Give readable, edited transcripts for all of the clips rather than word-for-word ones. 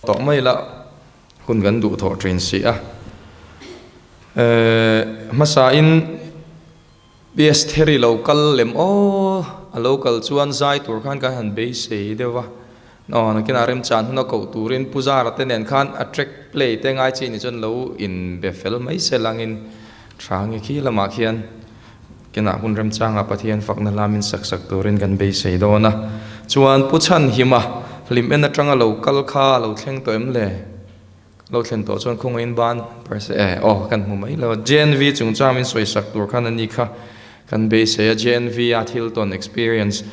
Tawh mai la hun kan duh thawh thin si a. Hmasain PS Theri lo kal lem aw, a lo kal chuan zai tur khan kan han beisei deuh va. Aw, nakinah remchan hun a koh turin Pu Zara te nen khan a track play te ngai chi ni chuan lo inbe fel mai se langin tha nge khi lamah khian Kinah hun remchangah Pathian fakna hla min sak sak turin kan beisei dawn a. Chuan Pu Chhanhima hlim en atanga lo kal kha a lo thleng tawh em le? Lo thlen tawh chuan khawngaihin ban per se e aw kan hmu mai lo. JNV chungchang min sawi sak tur khan a ni kha kan beisei a. JNV a thil tawn experience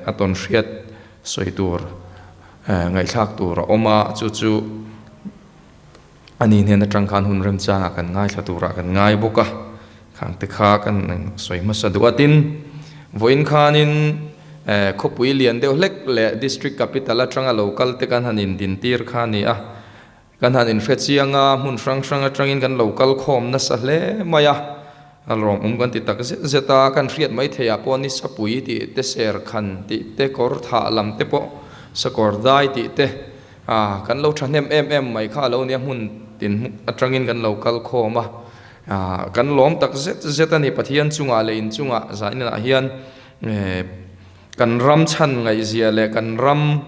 a tawn hriat sawi tur ngaihthlak tur a awm a, chu chu Ani hnen atang khan hun remchangah kan ngaithla turah kan ngai bawk a, khang te kha kan sawi hmasa duh a. Tin, vawiin khanin khawpui lian deuh hlek leh District Capital atanga lo kal te kan han indintir kha a ni a, kan han inhre chiang a, hmun hrang hrang atangin kan lo kal khawm nasa hle mai a, a lawmawm kan ti tak zet zet a, kan hriat mai theiah pawh Nisapui tih te, Serkhan tih te, Kawrthah lam te pawh, Sakawr dai tih te, A, kan lo thahnem em em mai kha a lo nia hmun tin atangin kan lo kal khawm a, a, kan lawm tak zet zet a ni Pathian chungah leh in chungah zaninah hian kan ram chhan ngaihzia leh kan ram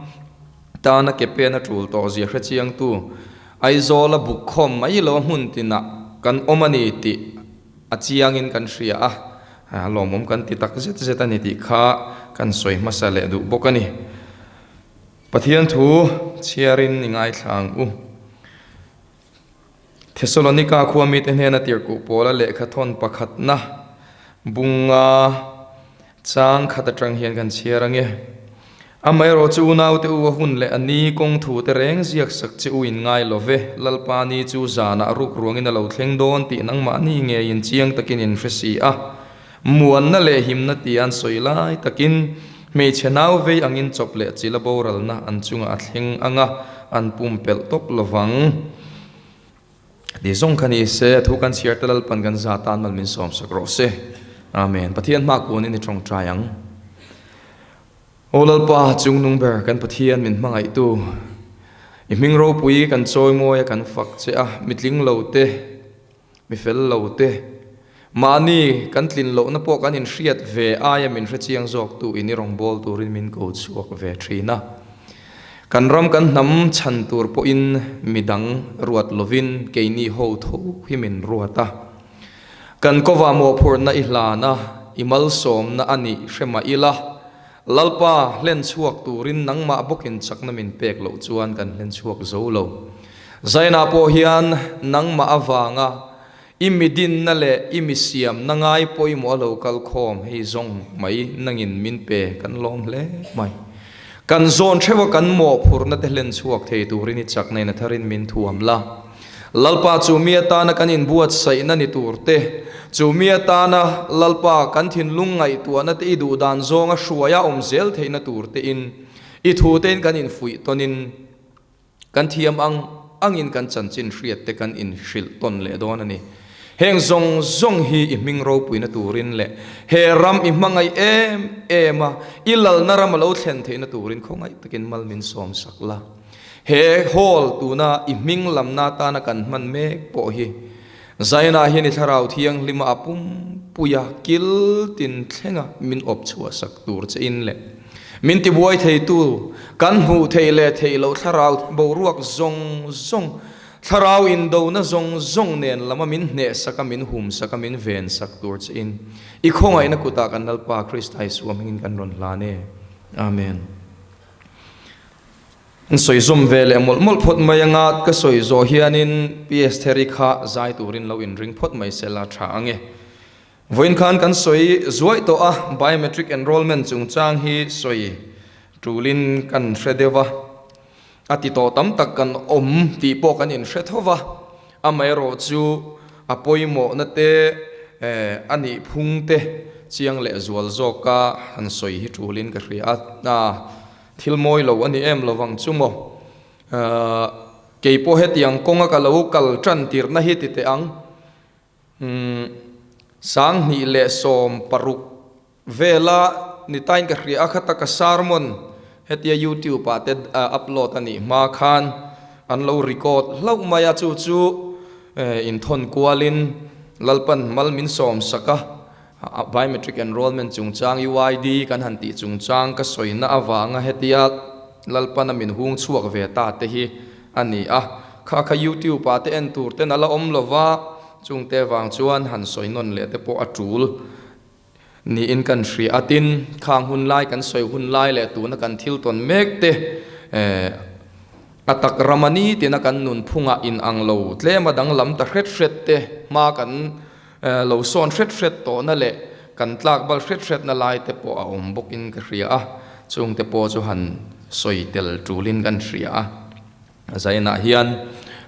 tana ke pen a tul tawh zia hre chiangtu Aizawl a buk khawm mai lo a hmun tinah kan awm a ni tih a chiangin kan hria a, a lawmawm kan ti tak zet zet a ni tih kha kan sawi hmasa leh duh bawk a ni. Pathian thu chhiarin i ngaithla ang u. Thesalonika khua mite hnena tirhkuh pawla lehkha thawn pakhatna bunga chang khat atang hian kan chhiar ange. Amaherawh chu unaute u a hun leh a ni kawng thu te reng ziak sak che u in ngai lo ve. Lalpa ni chu zanah ruk ruangin a lo thleng dawn tih nangmahni ngeiin chiang takin in hre si a. Muanna leh himna tia an sawi lai takin hmeichhe nau vei angin chawp leh chila boralna an chungah a thleng ang a, an pumpelh tawp lovang. Ti zawng kha ni se, a thu kan chhiar te Lalpan kan za tan mal min sawmsak rawh se. Amen. Pathian hma kunin i tawngtai ang. Aw Lalpa, chungnung ber kan Pathian min hmangaihtu, i hming ropui kan chawimawi a kan fak che a, mitling lo te, Mi fel lo te, mahni kan tlin lohna pawh kan inhriat ve aia min hrechiang zawk tu in i rawngbâwl turin min ko chhuak ve thin a. Kan ram kan hnam chhan tur pawhin midang ruat lovin keini ho tho hi min ruat a. Kan kawvah mawhphurhna i hlan a, i malsawmna a nih hre mah ila, Lalpa hlen chhuak turin nangmah bawkin chakna min pek loh chuan kan hlen chhuak zo lo. Zainah pawh hian nangmah avanga i mi dinna leh i mi siamna ngai pawimawh a lo kal khawm hei zawng mai nangin min pe kan lawm hle mai. Kan zawn theuha kan mawhphurhna te hlen chhuak thei turin i chakna in a tharin min thuam la. Lalpa chu mi atana kan inbuatsaihna ni tur te, chu mi atana Lalpa kan thinlung ngaihtuahna te i duh dan zawnga hruaia awm zel theihna tur tein i thu tein kan infuih tawnin kan thiam ang angin kan chanchin hriat te kan inhrilh tawn leh dawn a ni. Heng zawng zawng hi i hming ropuina turin leh he ram i hmangaih em em a, i lalna ram a lo thlen theihna turin khawngaih takin mal min sawmsak la. He hall tuna i hming lamna atana kan hman mek pawh hi Zainah hian i thlarau thianghlima a pumpuia kil tin thlenga min awp chhuahsak tur che in leh min tibuai theitu kan hmuh theih leh theih loh thlarau boruak zawng zawng, thlarau indona zawng zawng nen lama min hnehsaka min humsaka min vensak tur che in i khawngaihna kutah kan Lalpa Krista Isua hmingin kan rawn hlan e. Amen. An sawi zawm ve leh mawlh mawlh phawt mai anga ka sawi zawh hianin PS Theri kha zai turin lo inring phawt mai sela tha ang e. Vawiin khan kan sawi zuaih tawh a, biometric enrollment chungchang hi sawi tulin kan hre deuh a, a ti tawh tam tak kan awm tih pawh kan inhre tho va, amaherawh chu a pawimawhna te a nih phung te chiang leh zual zawka han sawi hi tulin ka hria a. Thil mawi lo a ni em lovang chu maw? Ahh, kei pawh hetiang kawnga ka lo kal tan tirhna hi ti teh ang. Umm, 2016 vela ni tain ka hria a, khata ka sermon hetia youtube ah te upload a nih hma khan. an lo record hlauh mai a, chu chu inthawn kualin Lalpan mal min sawm sak a, biometric enrollment chungchang UID kan han tih chungchang ka sawina avanga hetia Lalpana min hung chhuak ve ta te hi a ni a, kha kha YouTube ah te en tur ten a la awm lova, chungte vang chuan han sawi nawn leh te pawh a tul Niin kan hria a, tin, khang hun lai kan sawi hun lai leh tuna kan thil tawn mek te a tak ram a ni tina kan nunphungah inang lo tlem a danglam ta hret hret te hma kan lo sawn hret hret tawhna leh kan tlak bal hret hretna lai te pawh a awm bawkin ka hria a, chungte pawh chu han sawi tel tulin kan hria a. Zainah hian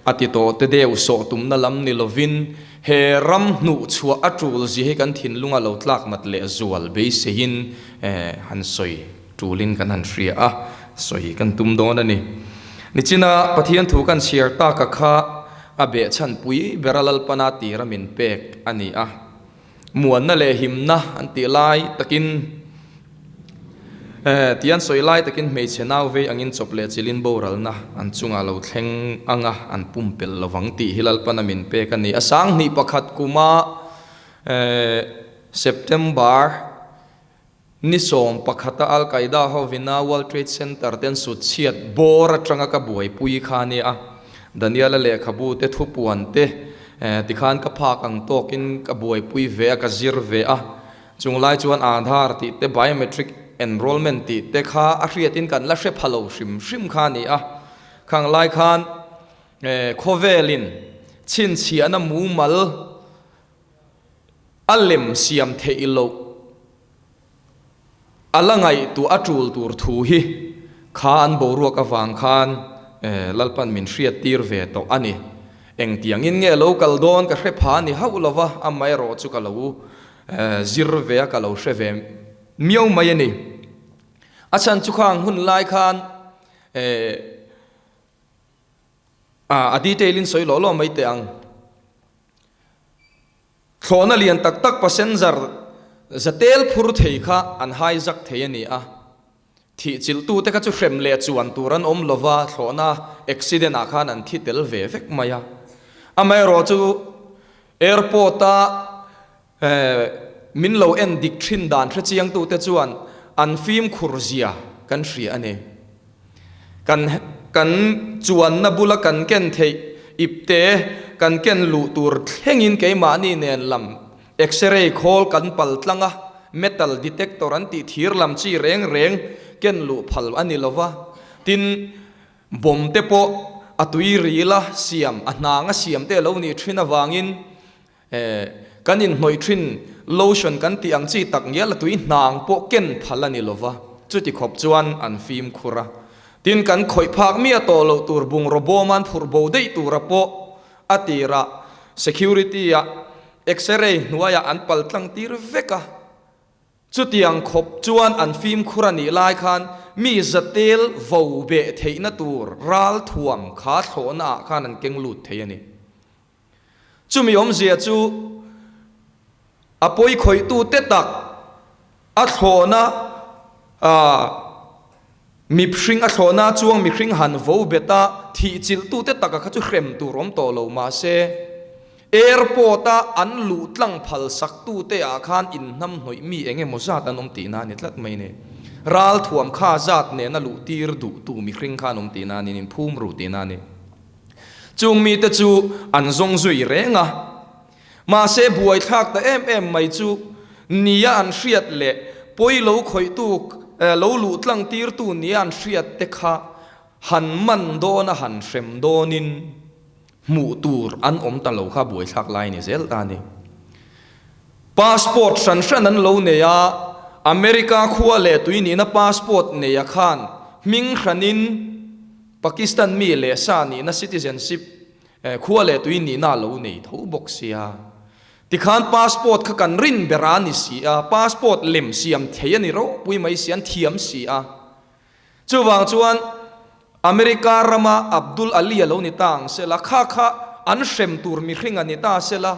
a ti tawh te deuh sawh tumna lam ni lovin he ram hnuh chhuah a tul zia hi kan thinlunga lo tlak nat leh zual beiseiin han sawi tulin kan han hria a, sawi kan tum dawn a ni. Nichina Pathian thu kan chhiar taka kha a behchhan pui bera Lalpana tira min pek a ni a. Muanna leh himna an tih lai takin Tian sawi lai takin hmeichhe nau vei angin chawp leh chilin boralna an chungah lo thleng anga an pumpelh lovang tih hi Lalpana min pek a ni. A sanghnih pakhat kuma September ni 11-a Al-Qaeda hovina World Trade Center te an sut chhiat bawr atanga ka buaipui kha a ni a. Daniel-a lehkhabu te thupuan te tikhan ka phak ang tawkin ka buaipui ve a, ka zir ve a. Chung lai chuan Aadhaar tih te biometric enrollment tih te kha a hriatin kan la hre pha lo hrim hrim kha a ni a. Khang lai khan khawvelin chhinchhiahna mumal A lem siam theih loh a la ngaihtuah a tul tur thu hi kha an boruak avang khan Lalpan min hriat tir ve tawh a ni. Engtiangin nge lo kal dawn ka hre pha ni hauh lova, amaherawh chu ka lo zir ve a, ka lo hre ve miau mai a ni. A chhan chu khang hun lai khan a detail in sawi lawh lawh mai teh ang. Thlawhna lian tak tak passenger za tel phur thei kha an hai zak thei a ni a. Thih chilhtute kha chu hrem leh chuan tur an awm lova, thlawhna accident ah khan an thi tel ve vek mai a. Amaherawhchu airport a min lo en dik thin dan hrechiangtute chuan an fimkhur zia kan hria a ni. Kan kan chuanna bula kan ken theih ipte kan ken luh tur thlengin keimahni nen lam X-ray khawl kan pal tlang a, metal detector an tih thir lam chi reng reng ken luh phal a ni lova. Tin, bomb te pawh a tui rila siam, a hnanga siam te a lo nih thin avangin Kan inhnawih thin lotion kan tih ang chi tak ngial a tui hnang pawh ken phal a ni lova, chuti khawp chuan an fimkhur a. Tin, kan khawih phak miah tawh loh tur bungraw bawm an phurh bo daih tura pawh a tirah security-ah x-ray hnuaiah an pal tlang tir vek a. Chutiang khawp chuan an fimkhur a nih lai khan mi zatel vo beh theihna tur ralthuam kha thlawhnaah khan an keng lut thei a ni. Chumi awmzia chu a pawi khawihtute tak a thlawhna mihring a thlawhna chuang mihring han vo bet a, thih chilhtute taka kha chu hrem tur awm tawh lo mahse airport-a an luh tlang phal saktute ah khan inhnamhnawih mi eng emaw zat an awm tihna a ni tlat mai ni. Ralthuam kha zat nena luh tir duhtu mihring kha an awm tihna a ni, an inphum ru tihna a ni. Chung mite chu an zawng zui reng a. Mahse buaithlak ta em em mai chu nia an hriat leh pawi lo khawihtu lo luh tlang tirtu nia an hriat te kha han man dawn a han hrem dawnin hmuh tur an awm ta lo kha buaithlak lai ni zel ta a ni. Passport hran hran an lo nei a, America khua leh tui nihna passport neia khan hming hranin, Pakistan mi leh sa nihna citizenship khua leh tui nihna a lo nei tho bawk sia. Tikhan passport kha kan rin ber a ni si a, passport lem siam thei a ni ropui mai si, an thiam si a. Chuvang chuan America rama Abdul Ali a lo ni ta ang sela, kha kha an hrem tur mihring a ni ta sela,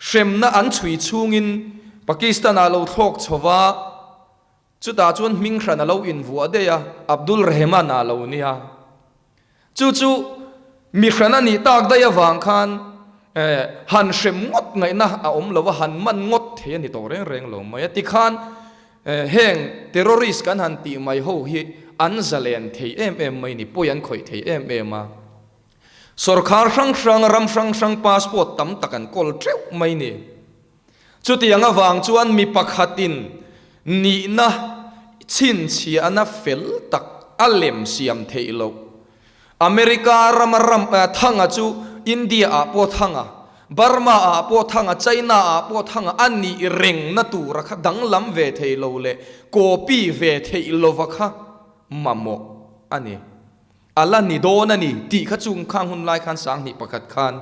hremna an chhui chhungin Pakistan-ah lo thlawk chho va, Chutah chuan hming hran a lo invuah daih a, Abdul Rehman-a lo nia. Chu chu mi hran a nih tak daih avang khan han hrem ngawt ngaihna a awm lo a, han man ngawt thei a ni tawh reng reng lo mai a. Tikhan heng terrorist kan han tih mai ho hi an zalen thei em em mai ni, pawi an khawih thei em em a. Sorkar hrang hrang, ram hrang hrang passport tam tak an kawl teuh mai ni. Chutiang avang chuan mi pakhatin nihna chhinchhiahna fel tak a lem siam theih loh. America rama ram thanga chu India ah pawh thanga, Burma ah pawh thanga, China ah pawh thanga a nih rengna tura kha danglam ve thei lo leh copy ve theih lova kha mamawh a ni. A la ni dawn a ni tih kha chung khang hun lai khan 2001 khan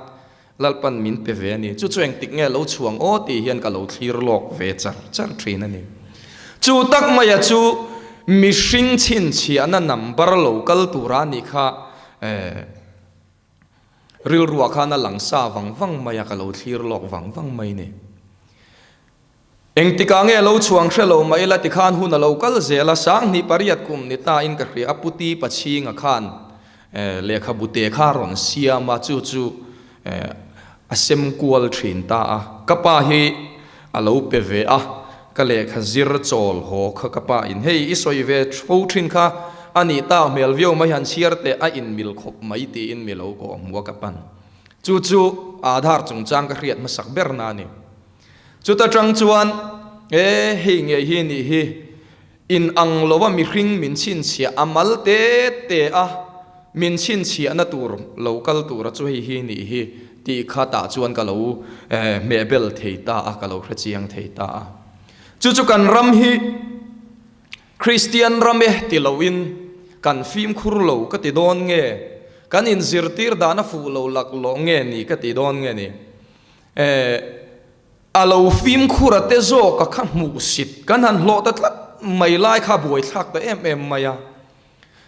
Lalpan min pe ve a ni. Chu chu engtik nge lo chhuang aw tih hian ka lo thlir lawk ve char char thin a ni. Chu tak maia chu mihring chhinchhiahna number lo kal tura a nih kha eh rilruah khan a lang sa vang vang mai a, ka lo thlir lawk vang vang mai ni. Engtikah nge lo chhuang hre lo mah ila tikhan hun a lo kal zel a, 2008 kum ni ta in ka hria a, Puti Pachhinga khan lehkhabu te kha a rawn siam a, chu chu a sem kual thin ta a, ka pa hi a lo pe ve a, ka lehkha zir chawl haw kha ka pa in hei i sawi ve fo thin kha a nih tak hmel viau mai han chhiar teh a inmil khawp mai tiin mi lo kawh hmu a ka pan. Chu chu Aadhaar chungchang ka hriat hmasak ber na a ni. Chuta tang chuan, E, hei ngei hi nih hi, in ang lo a mihring min chhinchhiah a mal te te a, min chhinchhiahna tur lo kal tura chu hei hi nih hi tih kha tah chuan ka lo hmehbel thei ta a, ka lo hrechiang thei ta a. Chu chu kan ram hi Kristian ram e ti loin kan fimkhur lo ka ti dawn nge, kan inzirtir dan a fuh lo laklawh nge ni ka ti dawn nge ni. Eh, a lo fimkhur a te zawk a kha hmuh sit kan han hlawh ta tlat mai lai kha buaithlak ta em em mai a.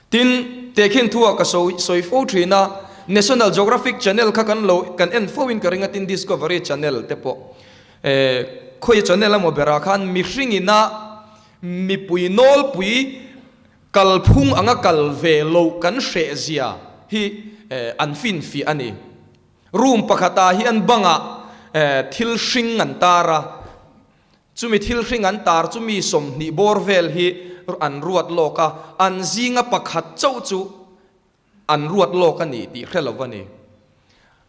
Tin, tehkhin thu ah ka sawi sawi fo thin a, National Geographic Channel kha kan lo kan en fo in ka ring a, tin Discovery Channel te pawh. Eh, khawi channel emaw berah khan mihring ina mipui nawlpui kalphung anga kal ve loh kan hreh zia hi an finfiah a ni. Room pakhatah hian bangah thil hring an tar a, chumi thil hring an tar chu mi 20 bawr vel hi an ruat lawk a, an zinga pakhat chauh chu an ruat lawk a ni tih hre lo a ni.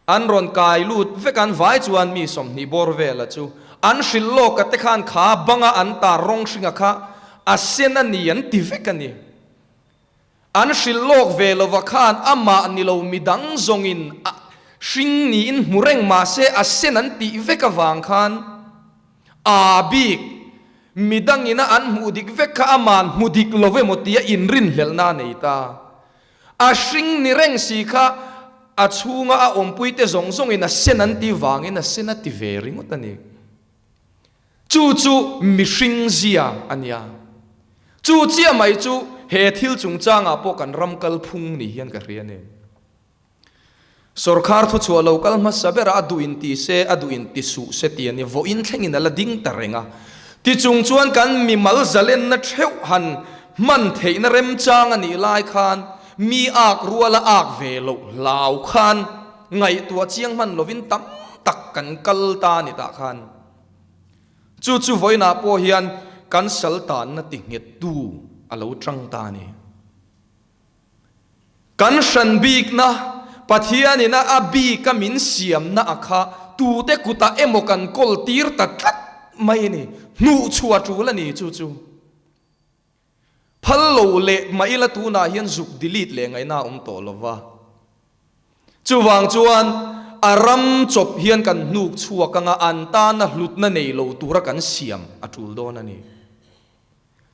An rawn kai lut vek an vai chuan mi 20 bawr vela chu an hrilh lawk a te khan kha banga an tar rawng hringa kha a sen a ni an ti vek a ni. An hrilh lawk ve lova khan amah ni lo midang zawngin a hring niin hmu reng mahse a sen an tih vek avang khan aa bik midangina an hmuh dik vek kha ama'n hmu dik lo emaw tia inrinhlelhna a nei ta. A hring ni reng si kha a chhunga a awmpuite zawng zawngin a sen an tih vangin a sen a ti ve ringawt a ni. Chu chu mihring zia a nia. Chu chiah mai chu he thil chungchangah pawh kan ram kalphung ni hian ka hria a ni. Sorkar thuchhuah lo kal hmasa berah a duh in ti se, a duh in ti suh se ti a ni. Vawiin thlengin a la ding ta reng a. Tichung chuan kan mimal zalenna theuh han hman theihna remchang a nih lai khan mi ak ruala ak ve loh hlau khan ngaihtuah chiang hman lovin tam tak kan kal ta a ni tah khan. Chu chu vawiinah pawh hian kan sal tanna ti nghettu a lo tang ta a ni. Kan hran bikna, Pathianin a a bika min siamna a kha tute kutah emaw kan kawl tir ta tlat mai a ni. Hnuhchhuah tul a ni chu chu. Phal lo leh mah ila tunah hian zuk delete leh ngaihna a awm tawh lo va. Chuvang chuan a ram chawp hian kan hnuk chhuak anga an tana hlutna nei lo tura kan siam a tul dawn a ni.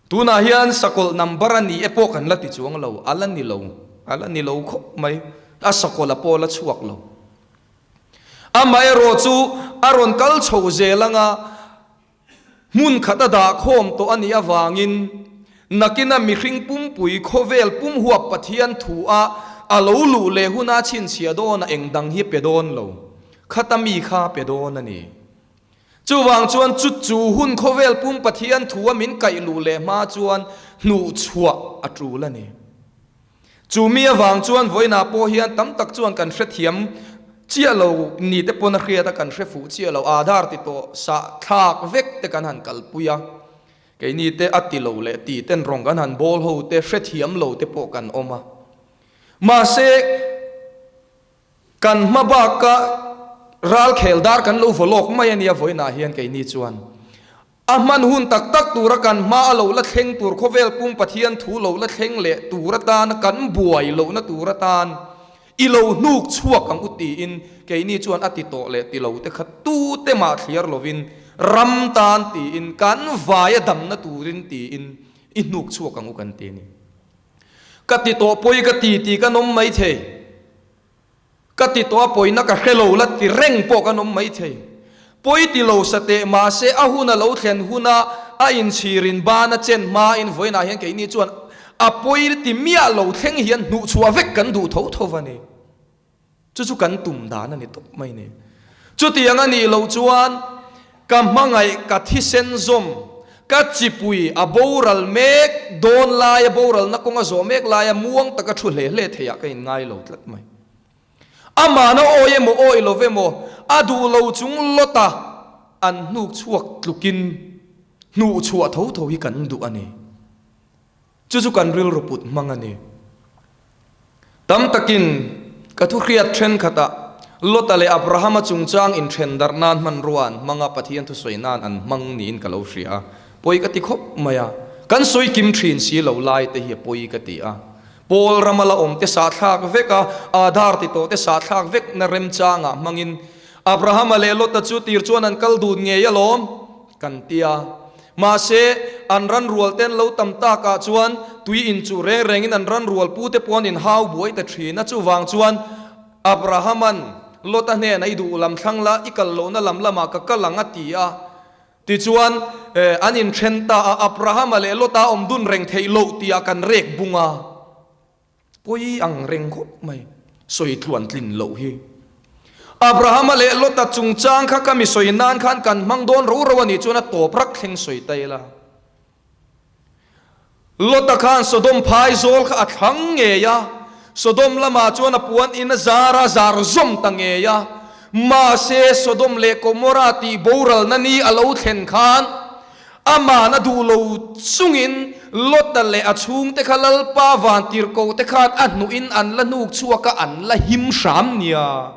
Tunah hian sakawlh number a ni e pawh kan la ti chuang lo, a la ni lo, a la ni lo khawp mai, a sakawlh a pawh la chhuak lo. Amaherawh chu a rawn kal chho zel anga Hmun khat a dah khawm tawh a nih avangin nakina mihring pumpui khawvel pum huap Pathian thu a a lo luh leh huna chhinchhiah dawn a eng dang hi pe dawn lo khata mi kha pe dawn a ni. Chuvang chuan chu chu hun khawvel pum Pathian thu a min kaih luh leh hma chuan hnuhchhuah a tul a ni. Chu mi avang chuan vawiinah pawh hian tam tak chuan kan hrethiam chiah lo ni te pawn a hriat a, kan hre fuh chiah lo. Aadhaar ti tawh sah thlak vek te kan han kalpui a, keini te a ti lo leh ti ten rawng kan han bawl ho te hrethiam lo te pawh kan awm a. Mahse, Kan hma baka ralkhel dar kan lo vaw lawk mai a nia vawiinah hian keini chuan a hman hun tak tak tura kan hma a lo la thleng tur khawvel pum Pathian thu lo la thleng leh tur atana kan buai lohna tur atan i lo hnuk chhuak ang u tiin keini chuan a ti tawh leh ti lo te kha tute mah thliar lovin ram tan tiin kan vaia damna turin tiin i hnuk chhuak ang u kan ti a ni. Ka ti tawh pawi ka ti tih kan awm maithei. Ka ti tawh a pawina ka hre lo la ti reng pawh kan awm maithei. Pawi ti lo sa teh mahse a hun a lo thlen huna a inchhirin ban a chen hmain vawiinah hian keini chuan a pawi ti miah lo thleng hian hnuhchhuah vek kan duh tho tho va ni. Chu chu kan tum dan a ni tawp mai ni. Chutiang a nih loh chuan ka hmangaih ka thisen zawm, ka chipui a boral mek dawn laia boralna kawng a zawh mek laia muang taka thu hle hle theiah ka inngai lo tlat mai. Amahna awi emaw awi lo emaw a duh lo chung lawta an hnuk chhuak tlukin hnuhchhuah tho tho hi kan duh a ni. Chu chu kan rilru put hmang a ni. Tam takin ka thu hriat thenkhatah Lota leh Abrahama chungchang inthen darh nan hmanrua an hmang a, Pathian thusawi nan an hmang niin ka lo hria a. Pawi ka ti khawp mai a. Kan sawi kim thin si lo lai te hi a pawi ka ti a. Pawl rama la awm te sahthlak vek a, Aadhaar ti tawh te sahthlak vek na remchangah hmangin Abrahama leh Lota chu tir chuan an kal dun ngei alawm kan ti a. Mahse, an ran rual ten lo tam takah chuan tui inchuh reng rengin an ran rual pute pawh an inhau buai ta thin a. Chuvang chuan Abrahama'n Lota hnenah i duh lam thlang la, i kal lohna lam lamah ka kal ang a ti a. Tichuan, an inthen ta a, Abrahama leh Lota awm dun reng theih loh tihah kan rek bung a. Pawi ang reng khawp mai, sawi tluan tlin loh hi. Abrahama leh Lota chungchang kha ka mi sawi nan khan kan hmang dawn ro ro a nih chuan a tawp rak thleng sawi ta ila. Lota khan Sodom phai zawl kha a thlang ngei a, Sodom lamah chuan a puan in a zar a zar zawm ta ngei a. Mahse Sodom leh Gomorrah tih boralna ni a lo thlen khan Ama'n a duh lo chungin Lota leh a chhungte kha Lalpa vantirhkohte khan a hnuhin an la hnuk chhuak a, an la him hram nia.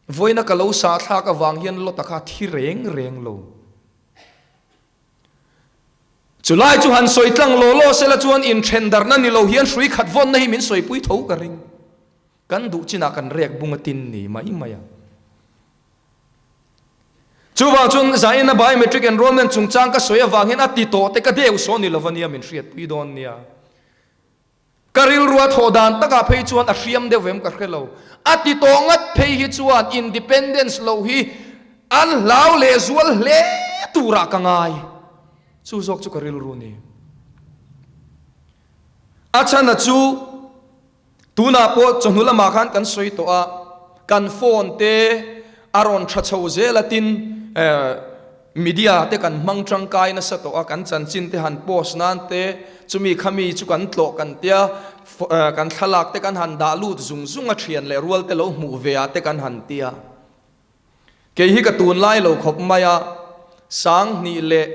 Vawiina ka lo sahthlak avang hian Lota kha a thi reng reng lo. Chulai chu han sawi tlang law law sela chuan inthendarhna ni lo hian hrui khat vawnna hi min sawipui tho ka ring. Kan duh chinah kan rek bung a tin ni mai mai a. Chuvang chuan Zaina biometric enrollment chungchang ka sawi avang hian a ti tawh te ka deuh saw ni lova nia min hriatpui dawn nia. Ka rilrua thawh dan takah phei chuan a hriam deuh em ka hre lo. A ti tawh ngat phei hi chuan independence loh hi an hlau leh zual hle turah ka ngai. Chu zawk chu ka rilru ni. A chhan a chu. Tunah pawh chawhnu lamah khan kan sawi tawh a, kan phone te a rawn tha chho zel a tin media te kan hmang tangkai nasa tawh a, kan chanchin te han post nan te chumi khami chu kan tlawh kan tia kan thlalak te kan han dah lut zung zung a thian leh rual te lo hmuh ve ah te kan han tia. Kei hi ka tunlai lo khawp mai a, 2000 leh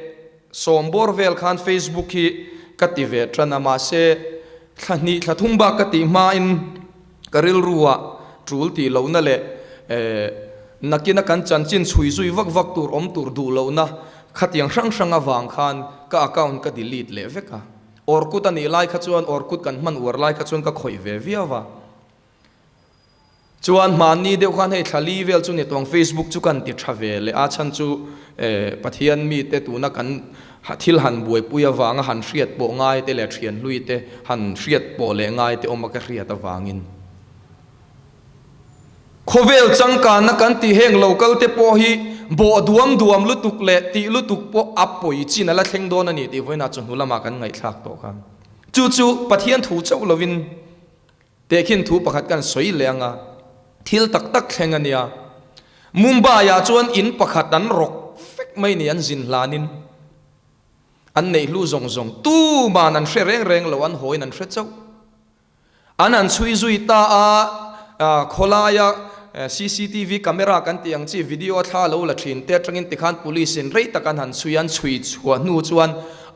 sawm bawr vel khan Facebook hi ka ti ve tan a, mahse thla hnih thla thum bak ka tih hmain ka rilruah tul tih lohna leh nakina kan chanchin chhui zui vak vak tur awm tur duh lohna khatiang hrang hrang avang khan ka account ka delete leh vek a. Orkut a nih lai kha chuan Orkut kan hman uar lai kha chuan ka khawih ve viau a. Chuan hmanni deuh khan hei thla li vel chu ni tawng Facebook chu kan ti tha ve leh a chhan chu Pathian mite tuna kan thil han buaipui avanga han hriat pawh ngai te leh thian hlui te han hriat pawh leh ngai te awm a ka hriat avangin khawvel changkanna kan tih heng lo kal te pawh hi bawh duam duam lutuk leh tih lutuk pawh a pawi chin a la thleng dawn a ni tih vawiinah chawhnu lamah kan ngaihthlak tawh khan chu chu Pathian thu chauh lovin Tehkhin thu pakhat kan sawi leh ang a, thil tak tak thleng a nia. Mumbai-ah chuan in pakhat an rawk fek mai ni an zin hlanin. An neih hlu zawng zawng tuman an hre reng reng lo, an hawiin an hre chauh. An han chhui zui ta a, khawlaia cctv camera kan tih ang chi video thla lo la thin te atangin tikhan police in rei tak an han chhui a, an chhui chhuah hnu chuan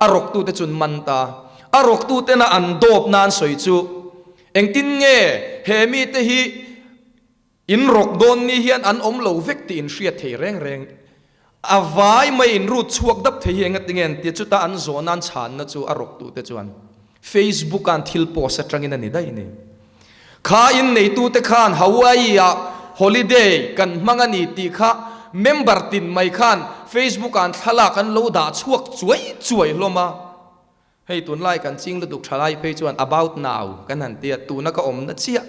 a rawktute chu an man ta. A rawktutena an dawp nan sawi chu engtin nge he mite hi In rawk dawn ni hian an awm lo vek tih in hriat thei reng reng. A vai mai in rut chhuak dap thei hi engati nge an tia chuta an zawh nan chhanna chu a rawk tute chuan Facebook ah an thil post atangin a ni daih ni. Kha in neitute khan Hawaii ah holiday kan hmang a ni tih kha member tin mai khan Facebook ah an thlalak an lo dah chhuak chuai chuai hlawm a. Hei tunlai kan ching lutuk thalai phei chuan about now kan han tia tuna ka awmna chiah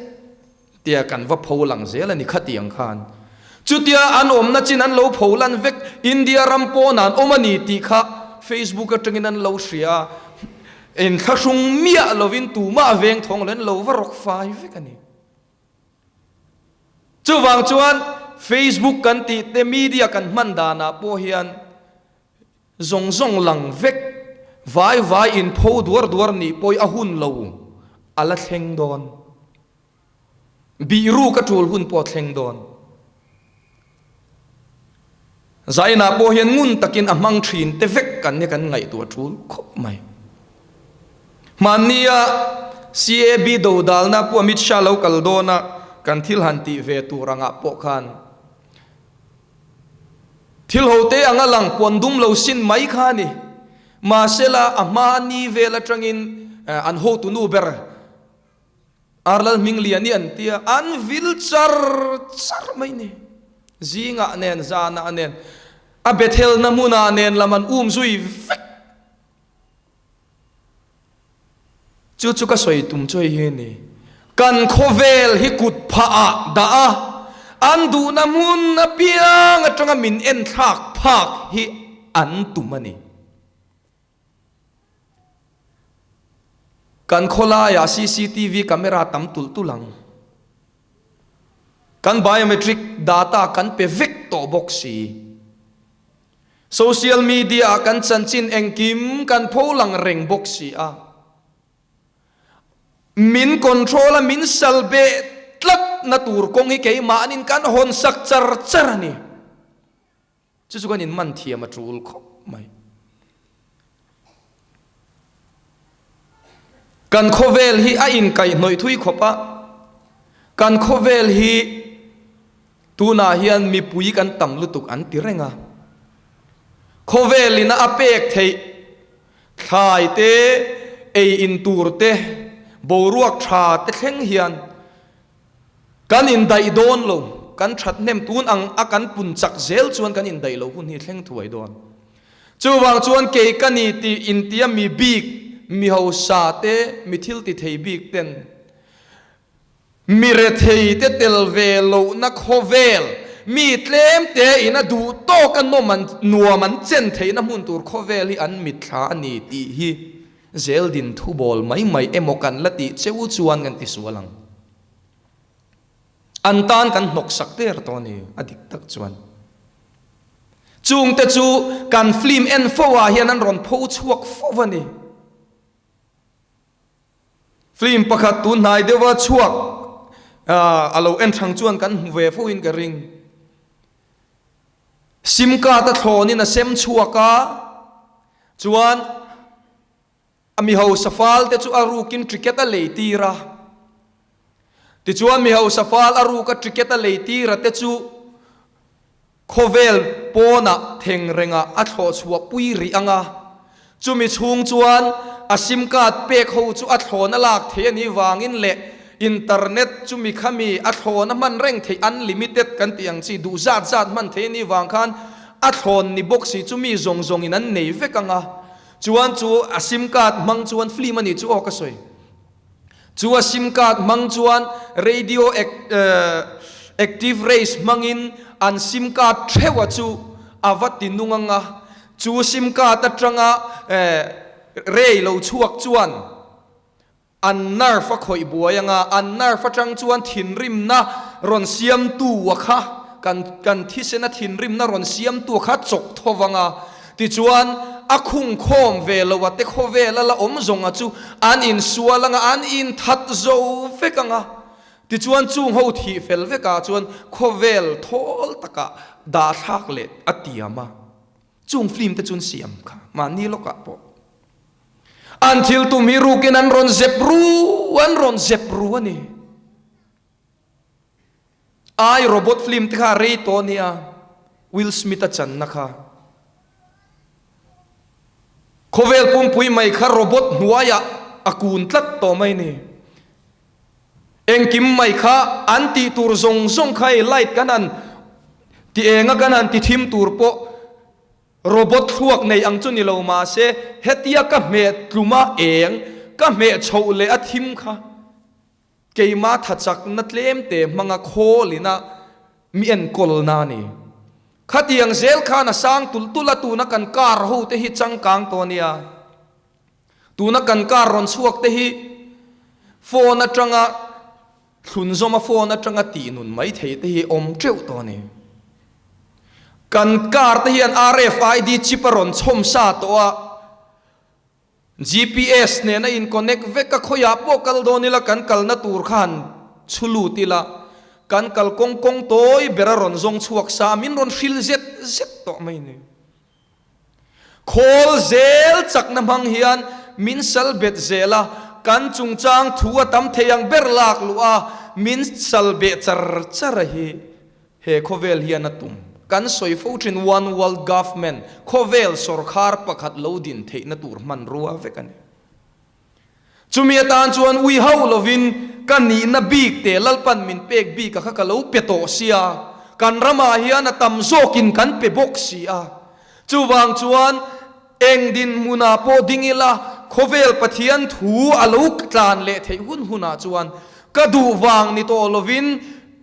tia kan va pho lang zel a ni khatiang khan. Chutia an awmna chin an lo pho lan vek India ram pawn an awm a ni tih kha Facebook atangin an lo hria a, inthlahrung miah lovin tumah veng thawng lo in lo va rawk fai vek a ni. Chuvang chuan Facebook kan tih te media kan hman danah pawh hian Zawng zawng lang vek, vai vai in pho duar duar nih pawh a hun lo a la thleng dawn. Bih ruk a tul hun pawh a thleng dawn. Zainah pawh hian ngun takin a hmang thin te vek kan nia kan ngaihtuah tul khawp mai. Hmannia CAB dodalna Pu Amit Shah lo kal dawna kan thil han tih ve tur angah pawh khan, Thil ho te anga lang puan dum lo sin mai kha a ni. Mahsela a hma ni vel atangin an hotu nu ber Arlal Hmingliani an tia, an vil char char mai ni. Zingah nen, zanah nen, a Bethelna hmunah nen lam an um zui vek. Chu chu ka sawi tum chu hei hi a ni. Kan khawvel hi kut phah ah dah a, an duhna hmun apiang atanga min enthlak phak hi an tum a ni. Kan khawlaiah cctv camera tam tulh tulh ang. Kan biometric data kan pe vek tawh bawk si. Social media ah kan chanchin engkim kan pho lang reng bawk si a. Min control a min sal beh tlat na tur kawng hi keimahnin kan hawn sak char char a ni. Chu chu kan in man thiam a tul khawp mai. Kan khawvel hi a inkaihhnawih thui khawp a, kan khawvel hi tunah hian mipui kan tam lutuk an ti reng a. Khawvelin a pek theih thlai te, ei in tur te, boruak tha te thleng hian kan indaih dawn lo, kan that hnem tun ang a kan pun chak zel chuan kan indaih lo hun hi thleng thuai dawn. Chuvang chuan kei ka ni tih intia mi bik, mi hausa te, mi thil ti thei bik ten mi rethei te tel ve lohna khawvel, mi tlem te in a duh tawk a nawm an nuam an chen theihna hmun tur khawvel hi an mitthla a ni tih hi zeldin thubawl mai mai emaw kan la tih cheu chuan kan ti sual ang. An tan kan hnawksak der tawh a ni, a dik tak chuan. Chungte chu kan film en fo ah hian an rawn pho chhuak fo a ni. Film pakhat tun hnai deuha chhuak a lo en thang chuan kan hmu ve fo in ka ring. Sim card a thlawnin a sem chhuak a, chuan A mi hausa fal te chu a rukin ticket a lei tir a. Tichuan mi hausa fal a ruka ticket a lei tir a te chu khawvel pawnah theng rengah a thlawh chhuah pui rih ang a. Chumi chhung chuan a sim card pek ho chu a thlawna lak theih a nih vangin leh internet chumi khami a thlawna hman reng theih unlimited kan tih ang chi duh zat zat hman theih a nih vang khan a thlawn ni bawk si chu mi zawng zawngin an nei vek ang a. Chuan chu a sim card hmang chuan film a nih chu aw ka sawi. Chu a sim card hmang chuan radio active rays hmangin an sim card theuha chu a va ti nung ang a. Chu sim card atanga ray lo chhuak chuan An nerve a khawih buai anga, an nerve atang chuan thinrimna rawn siamtu a kha, kan kan thisena thinrimna rawn siamtu a kha chawk tho vang a. Tichuan, a khung khawm ve lo a te khawvel a la awm zawng a chu an insual anga an inthat zo vek anga tichuan chung ho thih fel vek ah chuan khawvel thawl takah dahthlak leh a tiam a chung film te chu an siam kha mahni lawkah pawh an thil tum hi rukin an rawn zep ru an rawn zep ru a ni. I Robot film te kha a rei tawh ania, Will Smith a channa kha. Khawvel pumpui mai kha robot hnuaiah a kun tlat tawh mai ni. Engkim mai kha an tih tur zawng zawng kha hei light kan han ti eng a kan han ti thim tur pawh robot thluak nei ang chu ni lo mahse hetia ka hmeh tluma eng ka hmeh chhoh leh a thim kha Keimah thachakna tlemte hmanga khawlina mi enkawlna a ni. Khatiang zel khan a sang tulh tulh a, tuna kan car ho te hi changkang tawh a nia. Tuna kan car rawn chhuak te hi phone atanga thlunzawma phone atanga tihnun mai thei te hi awm teuh tawh a ni. Kan car te hian RFID chip a rawn chhawm sa tawh a. GPS nen a in connect vek a, khawiah pawh kal dawn ila kan kalna tur kha han chhu lut ila, kan kal kawng kawng tawi ber a rawn zawng chhuak sa a, min rawn hril zet zet tawh mai ni. Khawl zel chakna hmang hian min sal bet zel a, kan chungchang thu a tam thei ang ber lak luh a, min sal beh char char a hi. He khawvel hian a tum. Kan sawi fo thin One World Government, khawvel sawrkhar pakhat lo din theihna tur hmanrua vek a ni. Chumi atan chuan ui hauh lovin ka nihna bik te Lalpan min pek bik a kha ka lo pe tawh sia, kan ramah hian a tam zawkin kan pe bawk si a. Chuvang chuan eng dinhmunah pawh ding ila khawvel Pathian thu a lo tlan leh theih hun hunah chuan ka duh vang ni tawh lovin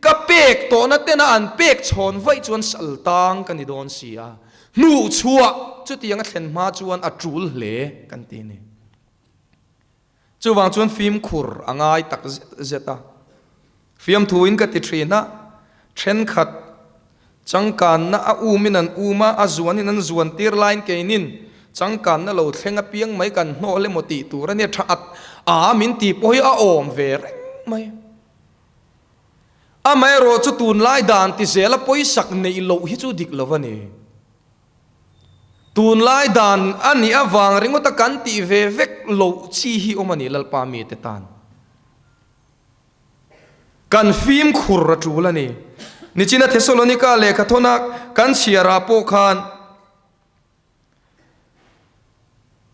Ka pek tawhna tena an pek chhawn vaih chuan sal tang ka ni dawn si a, hnuhchhuah chutiang a thlen hma chuan a tul hle kan ti a ni. Chuvang chuan fimkhur a ngai tak zet zet a, fiamthuin ka ti thin a, thenkhat changkanna a umin an um a, a zuanin an zuan tir laiin keinin changkanna lo thleng apiang mai kan hnawh hle maw tih tur a nia, tha at a min tih pawh hi a awm ve reng mai. Amaherawh chu tunlai dan ti zela pawisak neih loh hi chu dik lo a ni. Tunlai dan a nih avang ringawta kan tih ve vek loh chi hi awm a ni Lalpa mite tan. Kan fimkhur a tul a ni. Nichina Thesalonika lehkhathawna kan chhiarah pawh khan,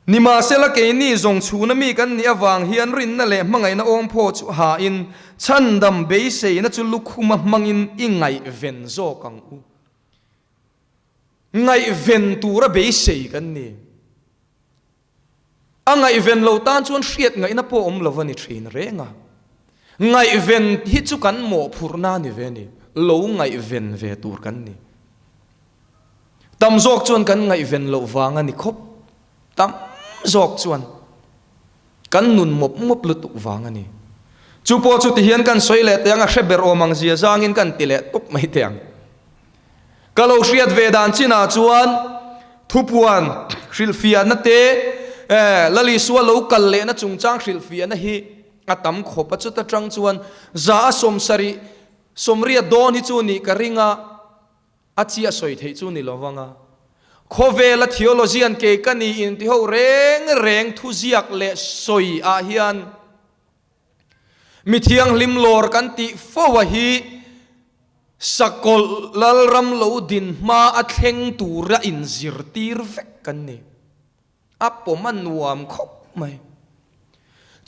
Nimahsela keini zawng chhuna mi kan nih avang hian rinna leh hmangaihna awmphaw chu hain chhandam beiseina chu lukhuma hmangin i ngaihven zawk ang u. Ngaihven tura beisei kan ni. A ngaihven lo tan chuan hriat ngaihna pawh awm lo a ni thin reng a. Ngaihven hi chu kan mawhphurhna a ni ve a ni. Lo ngaihven ve tur kan ni. Tam zawk chuan kan ngaihven loh vang a ni khawp. Tam zawk chuan kan nun mawp mawp lutuk vang a ni. Chu pawh chu tihian kan sawi leh teh ang, a hre ber awm ang zia zangin kan ti leh tawp mai teh ang. Ka lo hriat ve dan chinah chuan thupuan hrilhfiahna te, Lalisua lo kal lehna chungchang hrilhfiahna hi a tam khawp a, chuta tang chuan za a 70 80 dawn hi chu nih ka ring a. A chiah sawi theih chu ni lo vang a, khawvela theologian kei ka ni inti ho reng reng thuziak leh sawi ah hian mi thianghlim lawr kan tih fo a hi sakawlh lalram lo din hma a thleng tura inzirtir vek kan ni. A pawm a nuam khawp mai.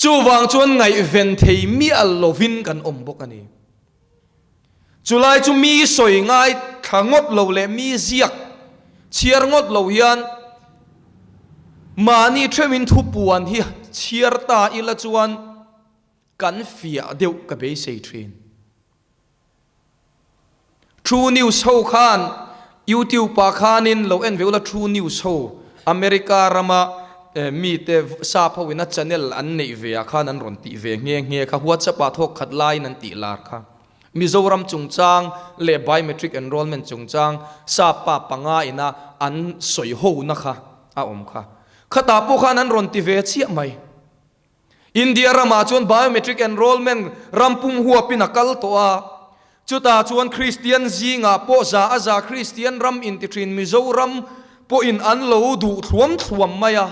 Chuvang chuan ngaihven thei miah lovin kan awm bawk a ni. Chulai chu mi sawi ngai thla ngawt lo leh mi ziak chhiar ngawt lo hian mahni theuhin thupuan hi chhiar ta ila chuan kan fiah deuh ka beisei thin. True News ho khan YouTube ah khanin lo en ve ula True News ho America rama mite sap ho ina channel an neih ve ah khan an rawn tih ve nghe nghe kha WhatsApp ah thawk khat laiin an tih lar kha Mizoram chungchang leh biometric enrollment chungchang sap pa panga ina an sawi ho na kha. a awm kha. Khatah pawh khan an rawn ti ve chiah mai. India ramah chuan biometric enrollment ram pum huapin a kal tawh a, chutah chuan Kristian zingah pawh za a za Kristian ram inti thin Mizoram pawhin an lo duh thluam thluam mai a.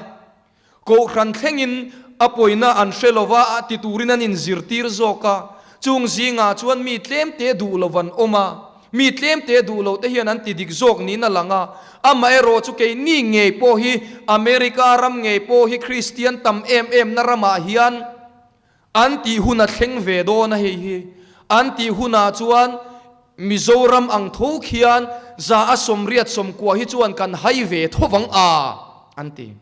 Kohhran thlengin a pawina an hre lova a ti turin an inzirtir zawk a, chung zingah chuan mi tlemte duh lo an awm a, mi tlemte duh lo te hian an ti dik zawk niin a lang a, amaherawh chu keini ngei pawh hi America ram ngei pawh hi Kristian tam em em na ramah hian an tih hun a thleng ve dawn a hei hi an tih hunah chuan Mizoram ang tho khian za a 84 hi chuan kan hai ve tho vang a an ti.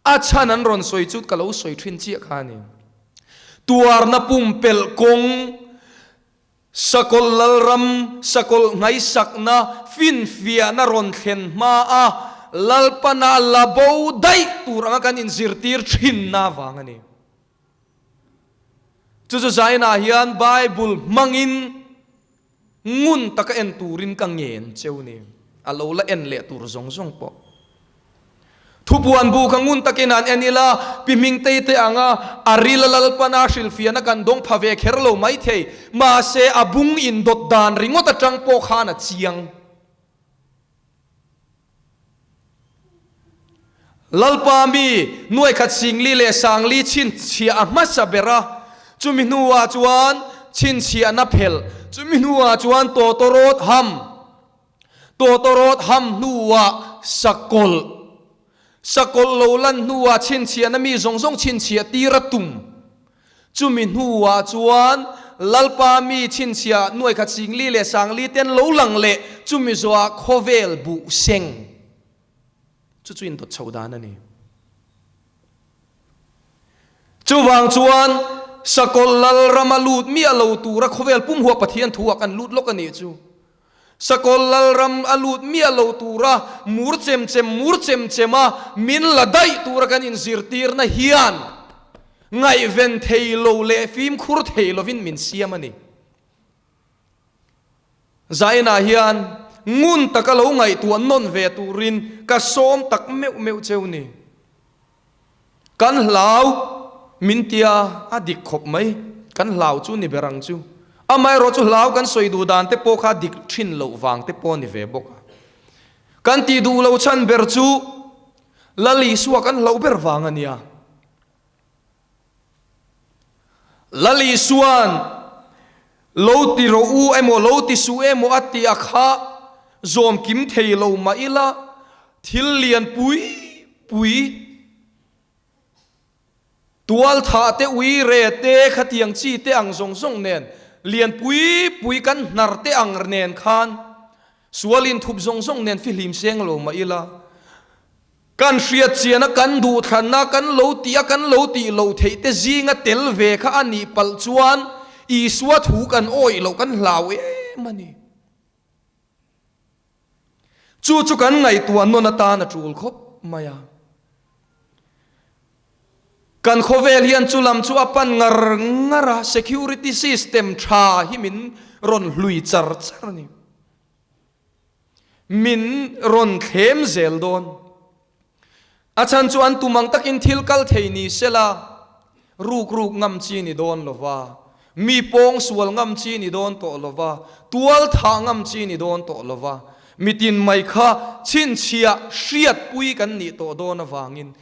A chhan an rawn sawi chu ka lo sawi thin chiah kha a ni. Tuarna pumpelh kawng, sakawlh lalram, sakawlh nghaisakna, finfiahna rawn thlen hma a Lalpana la bo daih tur anga kan inzirtir thinna vang a ni. Chu chu zainah hian Bible hmangin ngun taka en turin ka ngen cheu ni. A lo la en leh tur zawng zawng pawh. Thupuan bu kha ngun takin han en ila, pi Hmingtei te anga a ril a Lalpana hrilhfiahna kan dawng pha ve kher lo maithei. Mahse a bung indawt dan ringawt atang pawh khan a chiang. Lalpa mi nuaikhat singli leh sangli chhinchhiah a hmasa ber a, chumi hnuah chuan chhinchhiahna phelh, chumi hnuah chuan tawtawrawt ham, tawtawrawt ham hnuah sakawlh, sakawlh lo lan hnuah chhinchhiahna mi zawng zawng chhinchhiah tir a tum. Chumi hnuah chuan Lalpa mi chhinchhiah nuaikhat singli leh sangli ten lo lang leh chumi zawhah khawvel buh seng chu chu indawt chho dan a ni. Chuvang chuan Sakawlh Lalrama lut miah lo tura khawvel pum huah Pathian thuah kan lut lawk a nih chu. Sakawlh Lalram a lut miah lo tura mur chem chem mur chem chem a min la daih tura kan inzirtirna hian ngaihven thei lo leh fimkhur thei lovin min siam a ni. Zainah hian ngun taka lo ngaihtuah nawn ve turin ka sawm tak meuh meuh cheu ni. Kan hlau min tia a dik khawp mai, kan hlau chu ni ber ang chu. Amaherawh chu hlau kan sawi duh dan te pawh kha dik thin loh vang te pawh a ni ve bawk a. Kan tih duh lo chhan ber chu Lal Isua kan hlauh ber vang a nia. Lal Isua'n lo ti rawh u emaw lo ti suh emaw a tih a kha zawm kim thei lo mah ila thil lian pui pui tual thah te ui re te khatiang chi te ang zawng zawng nen lian pui pui kan hnar te ang nen khan sual inthup zawng zawng nen fihlim seng lo mah ila Kan hriat chiana kan duhthlanna kan lo tih a kan lo tih loh theih te zinga tel ve kha a nih palh chuan Isua thu kan awih loh kan hlau em a ni. Chu chu kan ngaihtuah nawn atan a tul khawp mai a. Kan khawvel hian chu lam chu a pan ngar ngar a, security system tha hi min rawn hlui char char a ni. Min rawn thlem zel dawn. A chhan chu an tum ang takin thil kal thei ni sela, ruk ruk ngam chi ni dawn lo va, mi pawng sual ngam chi ni dawn tawh lo va, tual thah ngam chi ni dawn tawh lo va, mitin mai kha chhinchhiah hriatpui kan nih tawh dawn avangin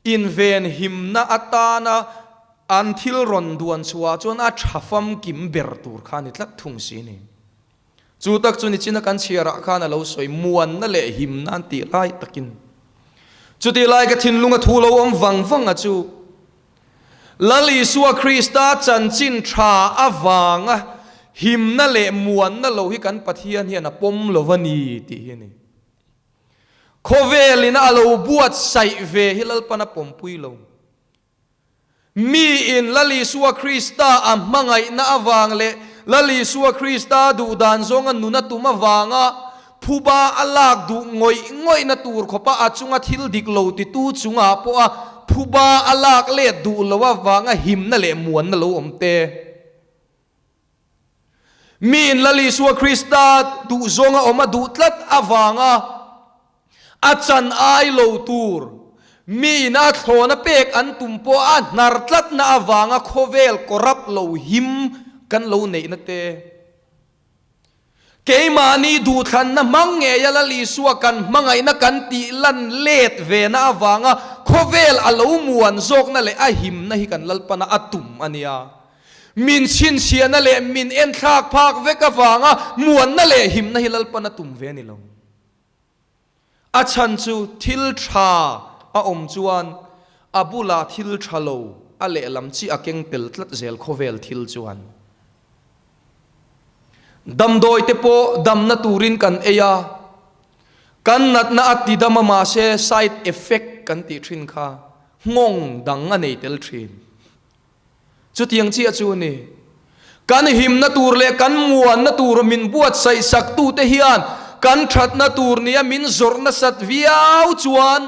invenhimna atana an thil rawn duan chhuah chuan a tha famkim ber tur kha a ni tlat thung si ni. Chu tak chu nichina kan chhiarah khan a lo sawi muanna leh himna an tih lai takin. Chutih lai ka thinlunga thu lo awm vang vang a chu Lal Isua Krista chanchin tha avanga himna leh muanna lo hi kan Pathian hian a pawm lo va ni tih hi a ni. Khawvelin a lo buatsaih ve hi Lalpan a pawmpui lo. Miin Lal Isua Krista a hmangaihna avang leh Lal Isua Krista duhdan zawnga nun a tum avanga phuba a lak duh ngawih ngawihna tur khawpa a chunga thil dik lo titu chungah pawha phuba a lak let duh lo avanga himna leh muanna lo awm te. Miin Lal Isua Krista duhzawnga awm a duh tlat avanga. A chan ai lo tur, miin a thlawna pek an tum pawh a hnar tlatna avanga khawvel corrupt lo him kan lo neihna te. Keimahni duhthlanna hmang ngeia Lal Isua kan hmangaihna kan tih lan let vena avanga khawvel a lo muan zawkna leh a himna hi kan Lalpana a tum a nia. Min chhinchhiahna leh min enthlak phak vek avanga muanna leh himna hi Lalpana tum ve a ni lo. A chhan chu thil tha a awm chuan a bulah thil tha lo a lehlam chi a keng tel tlat zel khawvel thil chuan. Damdawi te pawh damna turin kan ei a, kan natna a ti dam a mahse side effect kan tih thin kha nghawng dang a nei tel thin. Chutiang chiah chu a ni. Kan himna tur leh kan muanna tur min buatsaih saktute hian kan thatna tur nia min zawrh nasat viau chuan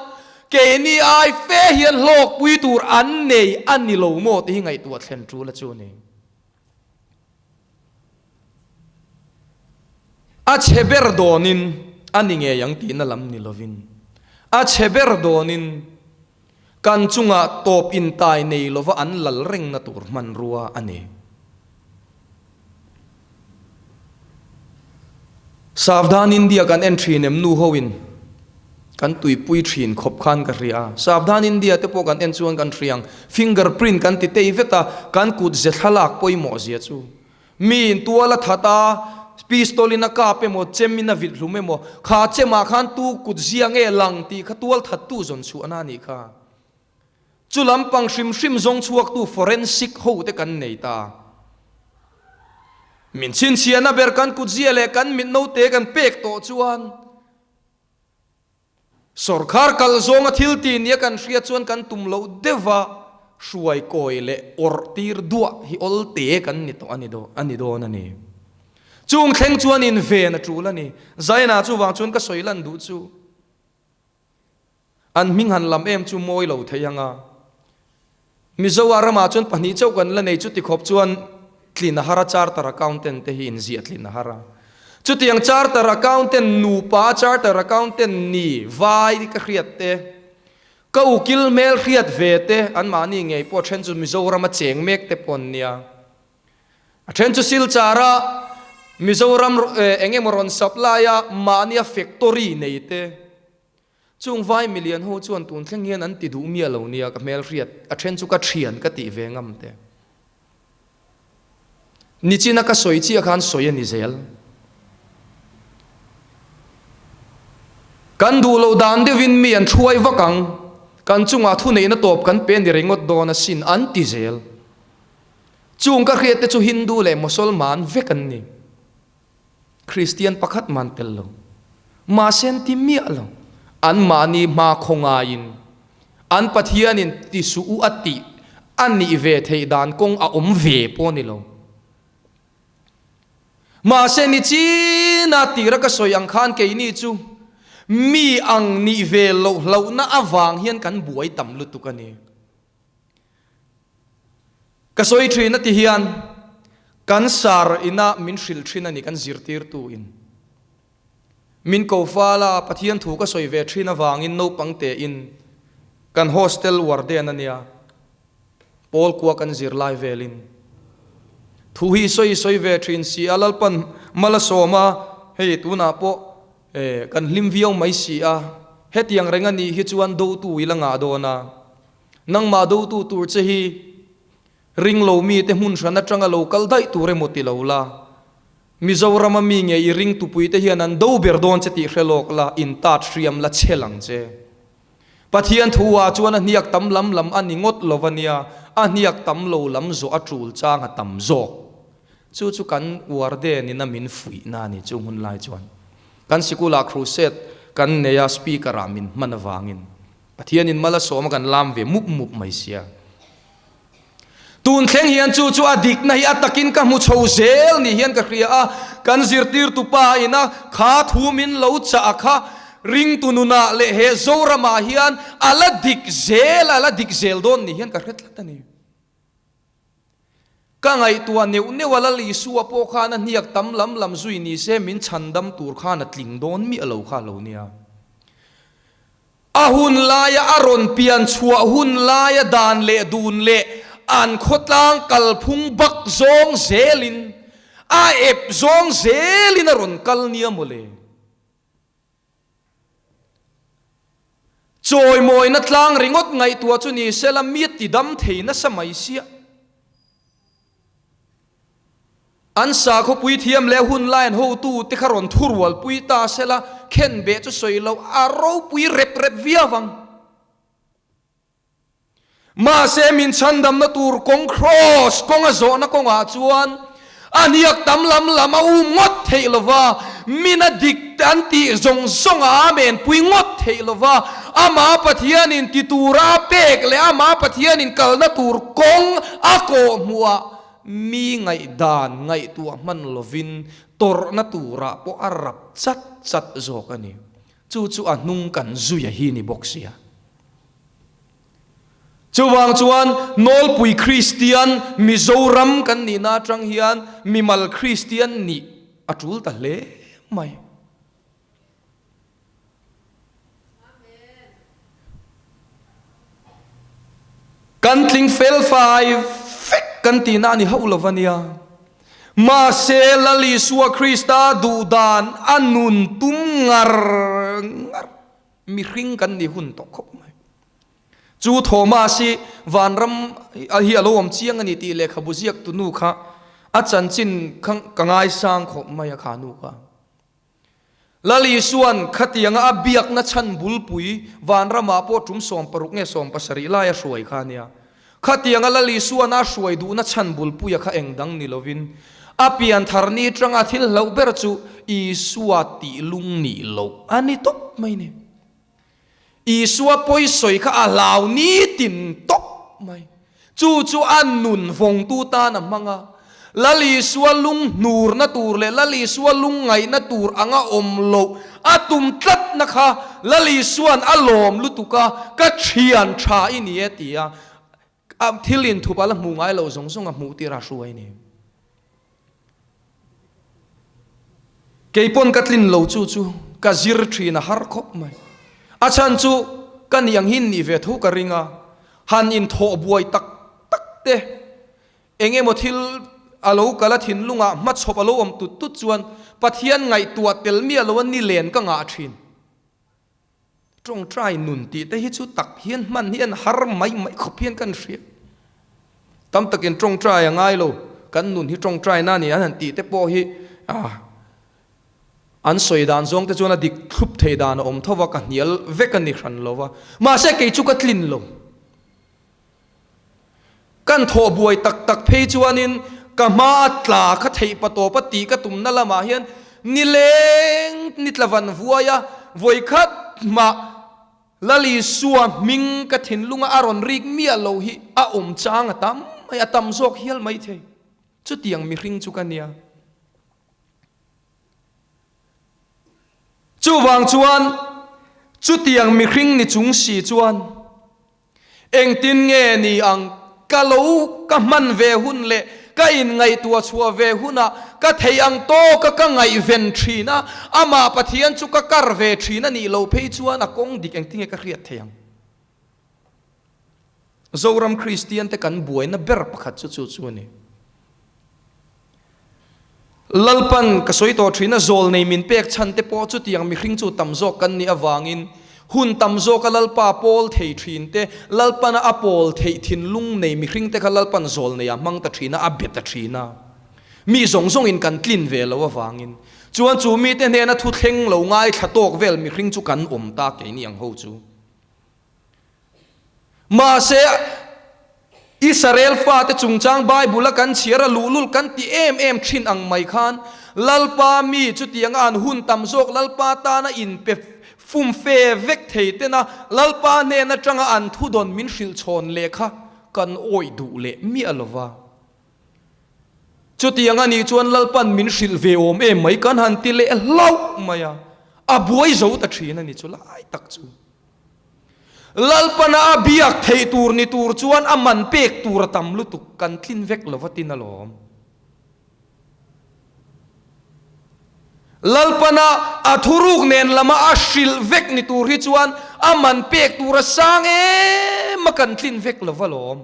keini ai fe hian hlawkpui tur an nei a ni lo maw tih hi ngaihtuah thlen tul a chu a ni. A chhe ber dawnin a ni ngei ang tihna lam ni lovin a chhe ber dawnin Kan chungah tawp intai nei lova an lal rengna tur hmanrua a ni. Savdhan India kan en thin em nu hoin kan tuipui thin khawp khan ka hria. Savdhan India te pawh kan en chuan kan hriang finger print kan ti tei vet a, kan kut ze thlalak pawimawh zia chu. Miin tual a that a, pistol in a kap emaw, chem in a vilh hlum emaw, kha chem ah khan tu kut zia nge lang tih kha tual that tu zawn chhuahna a nih kha. Chu lampang hrim hrim zawng chhuak tu forensic ho te kan nei ta. Min chhinchhiahna ber kan kut zia leh kan mit note kan pek tawh chuan, Sawrkhar kal zawnga thil ti nia kan hriat chuan kan tum loh deuha hruai kawi leh awrh tir duah hi awl te kan ni tawh a ni dawn a ni dawn a ni. Chung thleng chuan in ven a tul a ni. Zaina chuvang chuan ka sawi lan duh chu an hming han lam em chu mawi lo thei ang a. Mizoa ramah chuan pahnih chauh kan la nei chuti khawp chuan tlin a har a, charter accountant te hi inziah tlin a har a. Chutiang charter accountant nupa charter accountant ni vai ka hriat te, ka ukil hmel hriat ve te anmahni ngei pawh a then chu Mizorama cheng mek te pawh an nia. A then chu Silchara Mizoram eng emaw rawn supply a mahnia factory nei te. Chung vai milian ho chuan tun thleng hian an ti duh miah lo nia ka hmelhriat, a then chu ka thian ka tih ve ngam te. Nichina ka sawi chiah khan sawi a ni zel. Kan duh loh dan deuhin mi an thuai vak ang, kan chungah thuneihna tawp kan pe ni ringawt dawn asin an ti zel. Chung ka hriat te chu Hindu leh Mosolman vek an ni. Kristian pakhat man tel lo. Mahse an ti miah lo. Anmahni hma khawngaiin an Pathianin ti suh u a tih a nih ve theih dan kawng a awm ve pawh a ni lo. Mahse nichina tira ka sawi ang khan keini chu mi ang nih ve loh hlauhna avang hian kan buai tam lutuk a ni. Ka sawi thin a ti hian kan sar ina min hrilh thin a ni kan zirtirtu in. Min ko fal a, Pathian thu ka sawi ve thin avangin naupang te in kan hostel warden a nia, pawl kua kan zir lai velin thu hi sawi sawi ve thin si a, Lalpan mal a sawm a, hei tunah pawh kan hlim viau mai si a, hetiang reng a nih hi chuan dotu i la ngah dawn a. Nangmah dotu tur che hi ringlo mite hmun hran atanga lo kal daih tur emaw ti lo la, Mizorama mi nge i ring tupuite hian an do ber dawn che tih hre lawk la, in tat hriam la chhel ang che. Pathian thu ah chuan a hniak tam lam lam a ni ngawt lo ania, a hniak tam lo lam zawh a tul chang a tam zawk. Chu chu kan warden in a min fuihna a ni chung hun lai chuan. Kan sikul ah crusade kan nei a, speaker ah min hman avangin. Pathianin mal a sawm a kan lam ve mup mup mai sia. Tun thleng hian chu chu a dikna hi a takin ka hmu chho zel ni hian ka hria a, kan zirtirtu pa ina kha thu min lo chah a kha ringtu nunah leh he Zoramah hian a la dik zel a la dik zel dawn ni hian ka hre tlat a ni. Ka ngaihtuah neuh neuh a Lal Isua pawh khan a hniak tam lam lam zui ni se min chhandam tur khan a tling dawn miah lo kha lo nia. A hun laia a rawn pian chhuah hun laia dan leh dun leh an khawtlang kalphung bak zawng zelin, a ep zawng zelin a rawn kal nia mawle. Chawimawina tlang ringawt ngaihtuah chu ni sela mi ti dam thei nasa mai sia. An sakhawpui thiam leh hun lai an hotu te kha rawn thurualpui ta sela khenbeh chu sawi loh a ropui rep rep viau ang. Mahse min chhandamna tur kawng kraws kawnga zawhna kawngah chuan a hniak tam lam lam a um ngawt theih lova, min a dik te an tih zawng zawng a amen pui ngawt theih lova, amah Pathianin ti tura a pek leh amah Pathianin kalna tur kawng a kawhhmuhah mi ngaihdan ngaihtuah hman lovin tawrhna turah pawh a rap chat chat zawk a ni. Chu chu a hnung kan zuia hi ni bawk sia. Chuvang chuan nawlpui Kristian Mizoram kan nihna atang hian mimal Kristian nih a tul ta hle mai. Kan tling fel fai vek kan tihna a ni hauh lo va nia. Mahse Lal Isua Krista duhdan a nun tum ngar ngar. Mihring kan ni hun tawh khawp mai. Chu Thomas hi vanram hi a lo awm chiang a ni tih lehkhabu ziak tu nu kha a chanchin kha ka ngaisang khawp mai a kha nu kha. Lal Isuan khatianga a biakna chhan bulpui vanramah pawh tum 60 nge 70 lai a hruai kha a nia. Khatianga Lal Isuan a hruai duhna chhan bulpuia kha eng dang ni lovin a pianthar ni tanga thil hlauh ber chu Isua tih lung nih loh a ni tawp mai ni. Isua pawisawi kha a hlau nitin tawp mai. Chu chu a nun vawngtu tan a hmang a. Lal Isua lung hnurna tur leh Lal Isua lung ngaihna tur anga awm loh a tum tlatna kha Lal Isua'n a lawm lutuk a, ka thian tha i ni e ti a, thil inthup a la hmuh ngai loh zawng zawng a hmuh tir a hruai ni. Kei pawn ka tlin lo chu chu ka zir thin a har khawp mai. A chhan chu ka nih ang hi nih ve tho ka ring a, han inthawh buai tak tak te, Eng emaw thil a lo kal a thinlungah hmachhawp a lo awm tut tut chuan Pathian ngaihtuah tel miah lo a ni len ka ngah thin. Tawngtai nun tih te hi chu tak hian hman hi an har mai mai khawp hian kan hria. Tam takin tawngtai a ngai lo, kan nun hi tawngtai na ni an han tih te pawh hi an sawi dan zawng te chuan a dik thlup thei dan a awm tho va, ka hnial vek a ni hran lo va. Mahse kei chu ka tlin lo. Kan thawh buai tak tak phei chuanin ka hma a tla kha theih pa tawp a tih ka tumna lamah hian nileng ni tla van vuai a, vawi khat mah Lal Isua hming ka thinlunga a rawn rik miah lo hi a awm chang a tam mai, a tam zawk hial mai thei. Chutiang mihring chu ka nia. Chuvang chuan chutiang mihring ni chung si chuan Engtin nge ni ang? Ka lo ka hman ve hun leh ka inngaihtuah chhuah ve hunah ka theih ang tawka ka ngaihven thin a, amah Pathian chu ka kar ve thin a nih loh phei chuan a kawng dik engtin nge ka hriat theih ang? Zoram Kristiante kan buaina ber pakhat chu chu chu a ni. Lalpan ka sawi tawh thin a, zawlnei min pek chhan te pawh chutiang mihring chu tam zawk kan nih avangin hun tam zawka Lalpa pawl thei thin te, Lalpana a pawl theih thinlung nei mihring te kha Lalpan zawlnei a hmang ta thin a, a be ta thin a. Mi zawng zawngin kan tlin ve lo avangin chuan chu mite hnena thu thleng lo ngaithla tawk vel mihring chu kan awm ta keini ang ho chu. Mahse, Israel fate chungchang Bible-a kan chhiar a luhlul kan ti em em thin ang mai khan, Lalpa mi chutianga an hun tam zawk Lalpa tana inpe fumfe vek thei tena Lalpa hnen atanga an thudawn min hrilh chhawn leh kha kan awih duh leh miah lova. Chutiang a nih chuan Lalpan min hrilh ve awm em mai kan han ti leh hlauh mai a, a buai zo ta thin a ni chu lai tak chu. Lalpana a biak theih tur ni tur chuan a man pek tur a tam lutuk kan tlin vek lo va tin alawm. Lalpana a thuruk nen lama a hrilh vek ni tur hi chuan a man pek tur a sang em a kan tlin vek lo va lawm.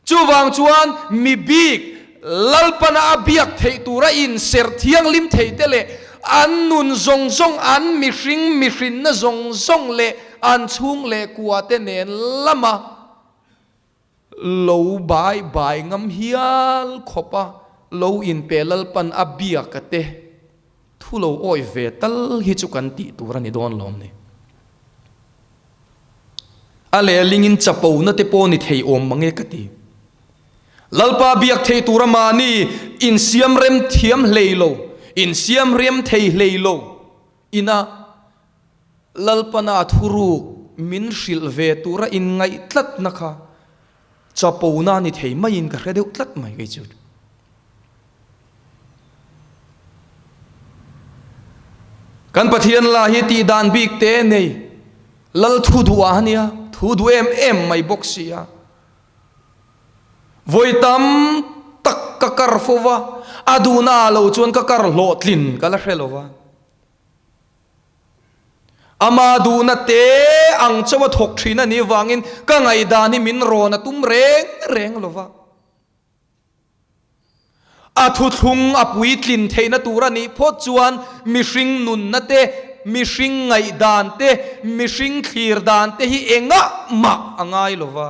Chuvang chuan mi bik Lalpana a biak theih tura inserh thianghlim thei te leh an nun zawng zawng, an mihring mihrinna zawng zawng leh an chhung leh kua te nen lama lo bai bai ngam hial khawpa lo inpe Lalpan a biak a te thu lo awi ve tal hi chu kan tih tur a ni dawn lawm ni. A lehlingin chapona te pawh ni thei awm mange ka ti. Lalpa biak thei tura mahni insiam rem thiam hlei lo, insiam rem thei hlei lo ina Lalpana thuruk min hrilh ve tura inngaih tlatna kha chapona ni thei maiin ka hre deuh tlat mai kei chu. Kan Pathian lah hi tih dan bik te nei Lal thu duh a nia, thu duh em em mai bawk si a. Vawi tam tak ka kar fo va, a duhna ah lo chuan ka kar hlawhtlin ka la hre lo va. Ama duhna te ang chauh a thawk thin a nih vangin ka ngaihdan hi min rawn a tum reng reng lo va. A thuthlung a puitlin theihna tur a nih phawt chuan mihring nunna te, mihring ngaihdan te, mihring thlir dan te hi engah mah a ngai lo va.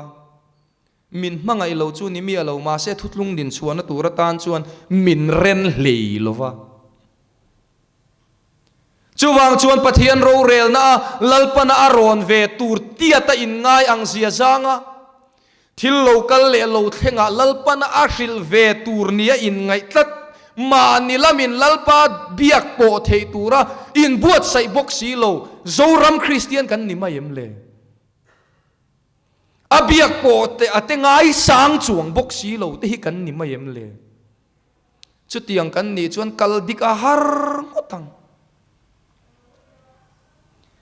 Min hmangaih lo chu ni miah lo mahse thuthlung din chhuahna tur atan chuan min ren hlei lo va. Chuvang chuan Pathian rorelna a Lalpana a rawn ve tur tiata inngai ang zia zanga thil lo kal leh lo thlengah Lalpana a hrilh ve tur nia inngaih tlat mahni lamin Lalpa biak pawh theih tura inbuatsaih bawk si lo Zoram Kristian kan ni mai em le? A biak pawh te a te ngaisang chuang bawk si lo te hi kan ni mai em le? Chutiang kan nih chuan kal dik a har ngawt ang.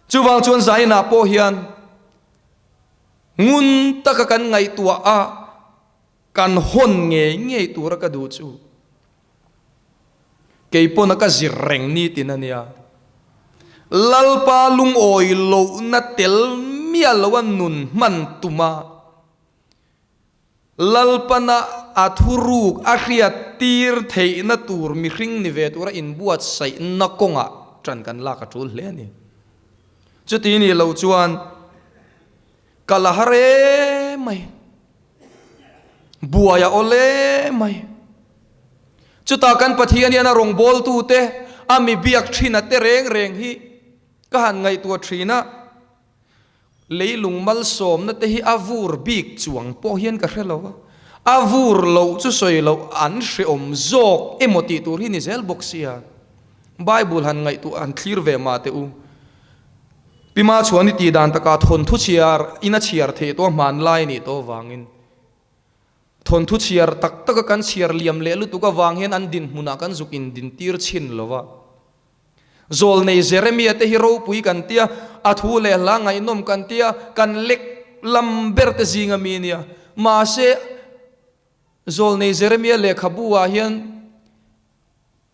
Chuvang chuan Zainah pawh hian ngun taka kan ngaihtuah a, kan hawn ngei ngei tura ka duh chu kei pawna ka zir reng ni tin a nia. Lalpa lungawi lohna tel miah loa nun hman tuma Lalpana a thuruk a hriat tir theihna tur mihring ni ve tura inbuatsaihna kawngah ṭan kan lak a ṭul hle a ni. Chuti nih loh chuan ka la har em mai, buai a awl em mai. Chutah kan Pathian hian a rawngbawltute, a mi biak ṭhina te reng reng hi ka han ngaihtuah ṭhin a. Leilung malsawmna te hi a vur bik chuang pawh hian ka hre lo a, a vur loh chu sawi loh an hreawm zawk emaw tih tur hi ni zel bawk sia. Bible han ngaihtuah han thlir ve mah teh u. Pi Machuani tih dan takah thawnthu chhiar in a chhiar theih tawh a hmanlai a nih tawh avangin thawnthu chhiar tak taka kan chhiar liam leh lutuk avang hian an dinhmunah kan zuk indintir chhin lo va. Zawlnei Jeremia te hi ropui kan tia, a thu leh hla ngaihnawm kan tia, kan lek lam ber te zinga mi nia. Mahse, Zawlnei Jeremia lehkhabu ah hian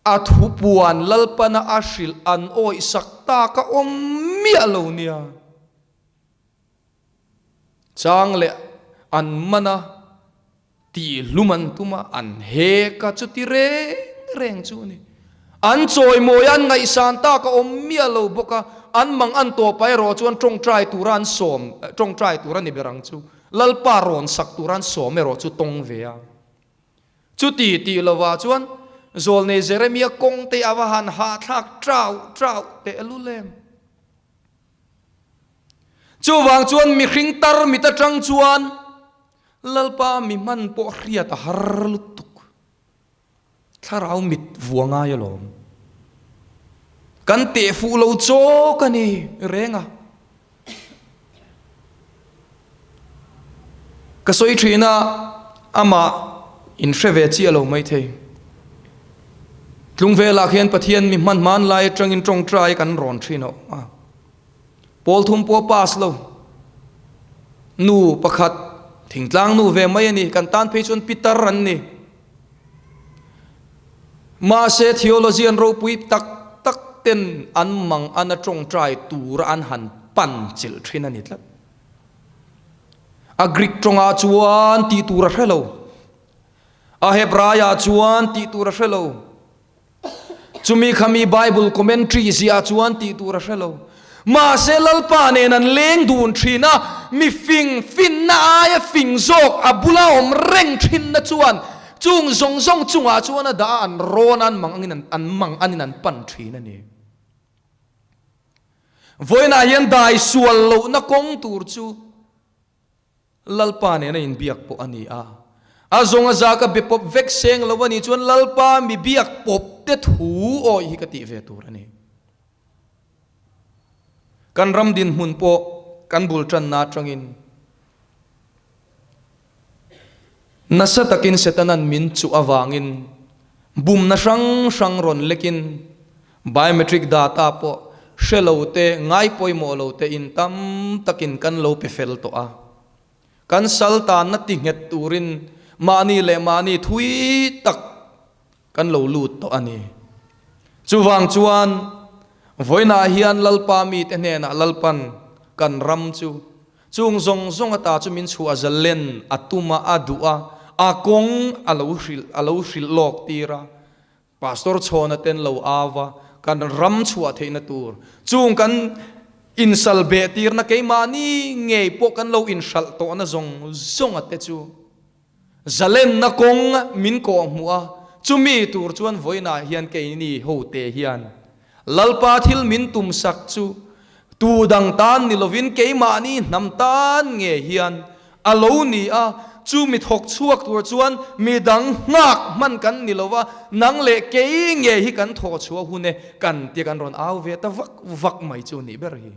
a thu puan Lalpana a hrilh an awih sak tak a awm miah lo nia. Chang leh an man a, tihhlum an tum a, an hek a, chuti reng reng chu a ni. An chawimawi a, an ngaihsan tak a awm miah lo bawk a, an mang an tawpah erawh chuan tawngtai tura an sawm, tawngtai tur a ni ber ang chu, Lalpa rawn sak tura an sawm erawh chu tawng ve a. Chuti tih lovah chuan Zawlnei Jeremia kawng te a va han hahthlak trau trau teh lul em? Chuvang chuan mihring tar mit atang chuan Lalpa mi hman pawh hriat a har lutuk. Thlarau mit vua ngai alawm. Kan teh fuh lo chawk a ni reng a. Ka sawi thin a, amah in hre ve chiah lo maithei. Tlungvelah khian Pathian mi hman hman lai atangin tawngtai kan rawn thin a awm a. Pawl thum pawh a pass lo. Nu pakhat thingtlang nu ve mai a ni, kan tan phei chuan pitar an ni. Mahse theologian ropui tak tak ten an mang an a tawngtai tura an han. pan chilh thin a ni tlat. A Greek tawngah chuan tih tur a hre lo. A Hebraiah chuan tih tur a hre lo. Chumi khami Bible commentary ziah chuan tih tur a hre lo. Mahse Lalpa nen an leng dun thin a, mi fing finna aia fing zawk a bula awm reng thinna chuan chung zawng zawng chungah chuan a dah a, an rawn a, an mang angin an mang anin an pan thin a ni. Vawiinah hian dai sual lohna kawng tur chu Lalpa nena inbiak pawh a ni a. A zawng a za ka be pawp vek seng lo a nih chuan Lalpa mi biak pawp te thu awi hi ka tih ve tur a ni. Kan ram dinhmun pawh kan bul tanna atangin nasa takin Setana'n min chuh avangin bumna hrang hrang rawn lekin Biometric data pawh hre lo te, ngai pawimawh lo te in tam takin kan lo pe fel tawh a. Kan sal tanna ti nghet turin mahni leh mahni thui tak kan lo lut tawh a ni. Chuvang chuan vawiinah hian Lalpa mite hnenah Lalpan kan ram chu chung zawng zawng ata chu min chhuah zalen a tum a, a duh a, a kawng a lo hrilh a lo hrilh lawk tir a. Pastor Chhawna ten lo au va, kan ram chhuah theihna tur chung kan insal beh tirna keimahni ngei pawh kan lo inhralh tawhna zawng zawnga te chu zalenna kawng min kawh hmuh a, chumi tur chuan vawiinah hian keini hote hian Lalpa thil min tumsak chu tu dang tan ni lovin keimahni hnam tan nge hian a lo ni a, chu mi thawk chhuak tur chuan mi dang nghak hman kan ni lo va, nang leh kei nge hi kan thawh chhuah hun e kan tia kan rawn au ve ta vak vak mai chu nih ber hi.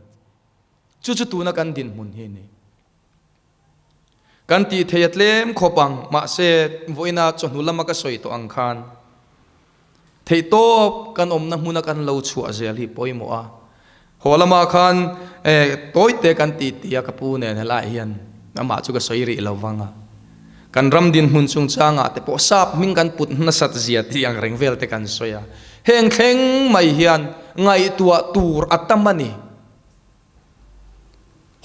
Chu chu tuna kan dinhmun hi a ni. Kan tih thei a tlem khawp ang, mahse vawiina chawhnu lama ka sawi tawh ang khan theihtawp kan awmna hmuna kan lo chhuah zel hi pawimawh a. Haw lamah khan tawite kan tih tih a ka pu nen helaiah hian amah chu ka sawi rih lo vang a. Kan ram dinhmun chungchangah te pawh sap hming kan put nasat zia tih ang reng vel te kan sawi a. Heng thleng mai hian ngaihtuah tur a tam a ni.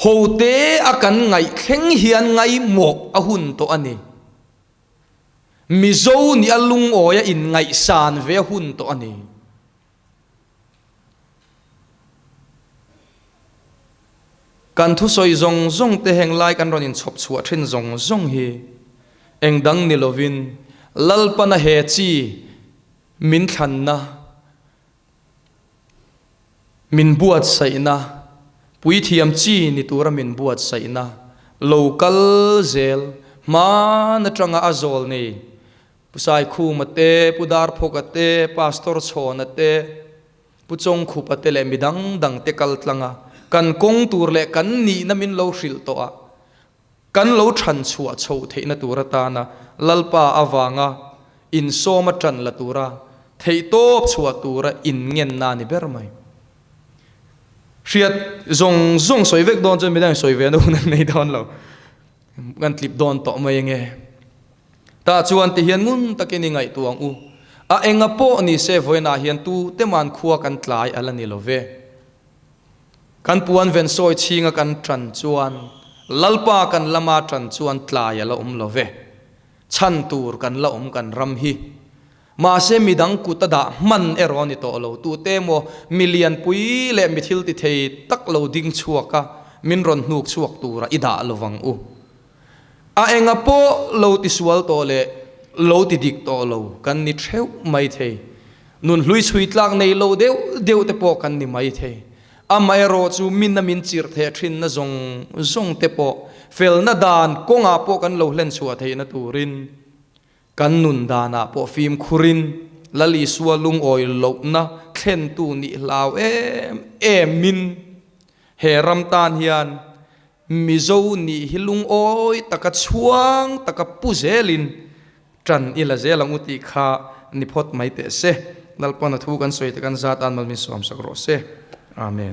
Hote a kan ngaih thleng hian ngaihmawh a hun tawh a ni. Mizo nih a lungawi a inngaihsan ve a hun tawh a ni. Kan thusawi zawng zawng te heng lai kan rawn inchhawp chhuah thin zawng zawng hi eng dang ni lovin Lalpana he chi min thlanna Min buatsaihna, puithiam chi ni tura min buatsaihna lo kal zel hman atanga a zawl nei Pu Saikhuma te, Pu Darphawka te, Pastor Chhawna te, Pu Chawngkhupa te leh midang dang te kal tlanga kan kawng tur leh kan nihna min lo hrilh tawh a, kan lo than chhuah chhoh theihna tur atana Lalpa avanga insawma tan la tura theihtawp chhuah tura inngenna a ni ber mai. Hriat zawng zawng sawi vek dawn chuan midang sawi ve na hun an nei dawn lo. Kan tlip dawn tawh mai ange. Tah chuan ti hian ngun takin i ngaihtuah ang u. A enga pawh ni se vawiinah hian tu te man khua kan tlai a la ni lo ve. Kan puan ven sawi chhinga kan tan chuan Lalpa kan lama tan chuan tlai a la awm lo ve. Chhan tur kan la awm kan ram hi. Mahse midang kut a dah hman erawh a ni tawh lo. Tute emaw mi lianpui leh mi thil ti thei tak lo ding chhuak a, min rawn hnuk chhuak tura i dah lo vang u. A enga pawh lo ti sual tawh leh lo ti dik tawh lo kan ni theuh mai thei. Nun hlui chhui tlak nei lo deuh deuh te pawh kan ni mai thei. Amaherawh chu mina min chirh theh thinna zawng zawng te pawh felna dan kawngah pawh kan lo hlen chhuah theihna turin kan nun danah pawh fimkhurin Lal Isua lungawi lohna thlentu nih hlau em emin he ram tan hian Mizo nih hi lungawi taka chhuang taka pu zelin ṭan i la zel ang u tih kha ni phawt mai teh se. Lalpawn a thu kan sawi te kan zat an mal min sawmsak rawh se. Amen.